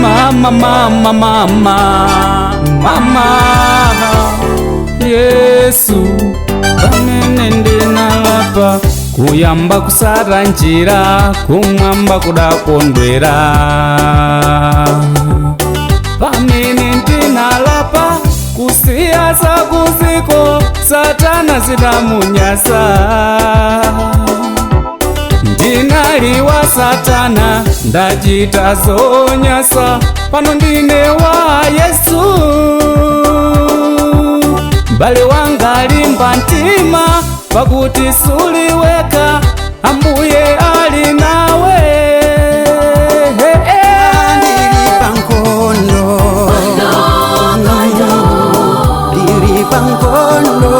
Mama, mama, mama, mama, Yesu pamene ndinalapa kuyamba kusara njira kumwamba kudakondwera. Pamene ndinalapa kusiya zakuziko satana zidamunyasa. Ndinali wa satana ndachita zonyasa pano ndine wa Yesu. Mbale wanga limba mtima pakuti suliweka ambuye ali nawe. Ndiri pankhondo, ndiri pankhondo,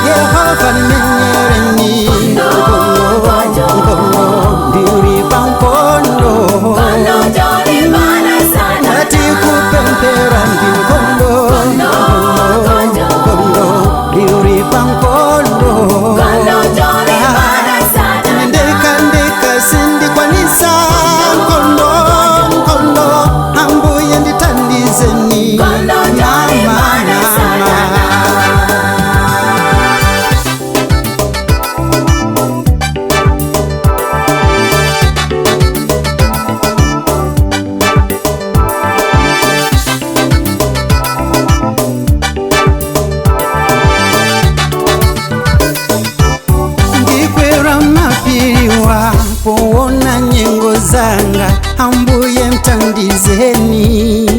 Yehova nimenyereni nkhondo, ndiri pankhondo, ati kupemphera ndi nkhondo, nkhondo, ndiri pankhondo. Ndeka ndeka sindikwanisa nkhondo, nkhondo, ambuye ndithandizeni mama, mama. Ndikwera mapiriwa poona nyengo zanga ambuye mtandizeni.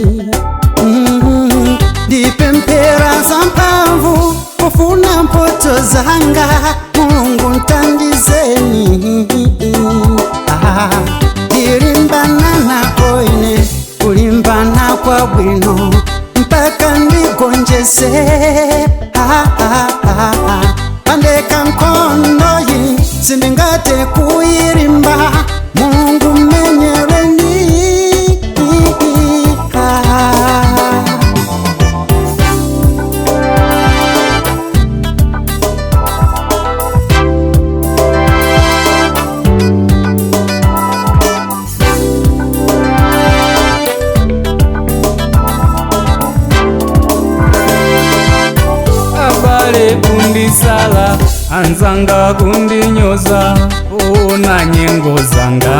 Ndipemphera za mphamvu kufuna mphotho zanga Mulungu mtandizeni. Ndilimbana nako ine kulimbana kwa bwino mpaka ndigonjese. Pandeka nkhondo yi sindingate kuyirimba Mulungu menyereni. Abale kundisala anzanga kundinyoza ona nyengo zanga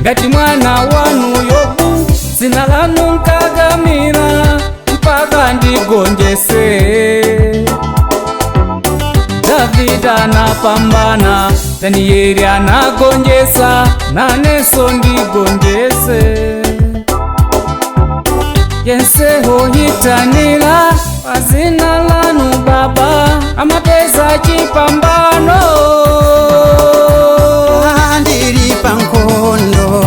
ngati mwana wanu Yobu zina lanu nkagamira mpaka ndigonjese. Davida anapambana, Danieli anagonjesa, naneso ndigonjese. Yenseho hitanila pazina lanu baba amapeza chipambano. Ndiri pankhondo,